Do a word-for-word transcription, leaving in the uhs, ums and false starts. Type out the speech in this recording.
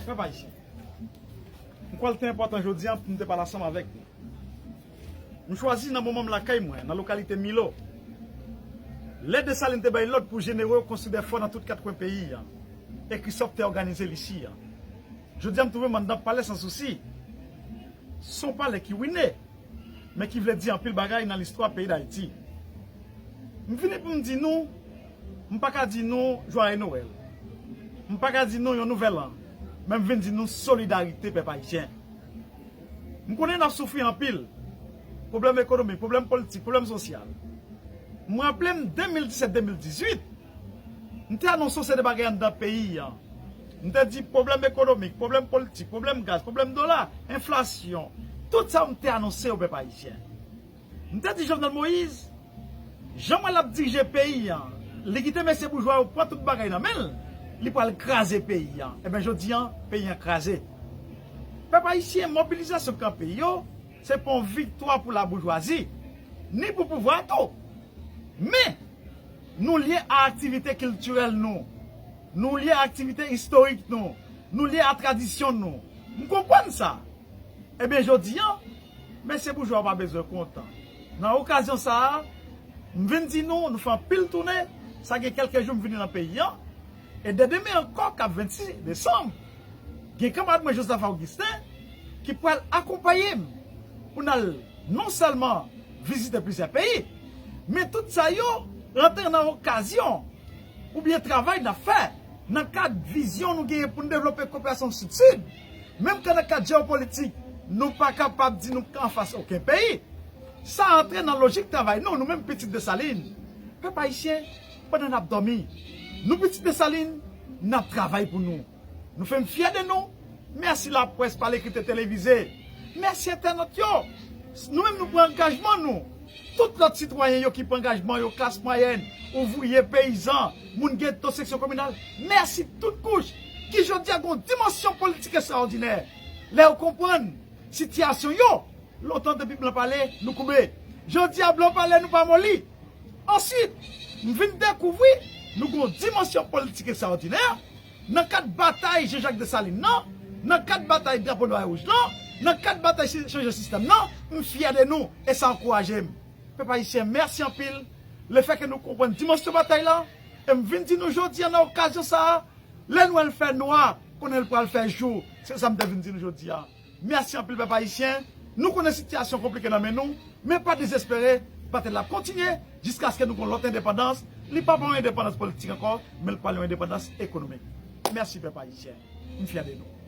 Pèp ayisyen, m kwè l te enpòtan jodi a pou m te pale ansanm avèk nou. M chwazi nan moman m lakay mwen, nan lokalite Milo. Lè Desalin te bay lòd pou jenero yo konstwi de fò nan tout kat kwen peyi a, e Christophe te òganize l isi a. Jodi a, m twouve m anndan Palè Sansousi. Se yon palè ki wine, men ki vle di anpil bagay nan listwa peyi Dayiti. M vini pou m di nou, m pa ka di nou Joyeux Noël. M pa ka di nou yon nouvèl an, men m vin di nou solidarite pèp ayisyen. M konnen n ap soufri anpil. Pwoblèm ekonomik, pwoblèm politik, pwoblèm sosyal. M raple m de mil disèt, de mil dizuit, m te anonse yon seri de bagay anndan peyi a. M te di pwoblèm ekonomik, pwoblèm politik, pwoblèm gaz, pwoblèm dola, enflasyon. Tout sa m te anonse yo pèp ayisyen. M te di Jovenel Moïse, jan mwen l ap dirije peyi a, li kite mesye boujwa yo pran tout bagay nan men l, li pral kraze peyi a. Ebyen jodi a, peyi a kraze. Pèp ayisyen, mobilizasyon k kanpe yo, se pa yon viktwa pou laboujwazi, ni pou pouvwa a tou. Men, nou lye a aktivite kiltirèl nou, nou lye a aktivite istorik nou, nou lye a tradisyon nou. M konprann sa. Ebyen jodi a, mesye boujwa yo pa bezwen kontan. Nan okazyon sa a, m vin di nou, nou fè anpil tounen, sa gen kèlke jou m vini nan peyi a, e dè demen ankò k ap vennsis desanm, gen kanmarad mwen Joseph Augustin ki pral akonpaye m pou n al non sèlman vizite plizyè peyi, men tout sa yo rantre nan okazyon oubyen travay n ap fè nan kad vizyon nou genyen pou n devlope koperasyon Sid-Sid, menm ke nan kad jewopolitik, nou pa kapab di nou anfas okenn peyi. Sa antre nan lojik travay nou, nou menm pitit Desalin. Pèp ayisyen, pandan n ap dòmi, nou pitit Desalin, n ap travay pou nou. Nou fè m fyè de nou. Mèsi laprès, pa lekriti televize. Mèsi entènot yo. Nou menm nou pran angajman nou. Tout lòt sitwayen yo ki pran angajman yo, klas mwayèn, ouvriye, peyizan, moun geto, seksyon kominal. Mèsi tout kouch ki jodi a gen yon dimansyon politik estrawòdinè. Lè yo konprann sitiyasyon yo, lontan depi blan pale, nou koube. Jodi a blan pale, nou pa moli. Answit, m vin dekouvri nou gen yon dimansyon politik estrawòdinè nan kad batay Jean Jacques Dessalines nan, nan kad batay drapo nwa e wouj lan, nan kad batay si- chanje sistèm nan. M fyè de nou e sa ankouraje m. Pèp ayisyen, mèsi anpil lefètke nou konprann dimansyon batay la. E m vin di nou jodi a nan okazyon sa a, lè nwèl fè nwa, konnen l pral fè jou. Se sa m te vin di nou jodi a. Mèsi anpil pèp ayisyen. Nou konnen sitiyasyon konplike nan men nou, men pa dezespere, batay la ap kontinye jiskaske nou gen yon lòt endepandans. Li p ap yon endepandans politik ankò, men l pral yon endepandans ekonomik. Mèsi pèp ayisyen. M fyè de nou.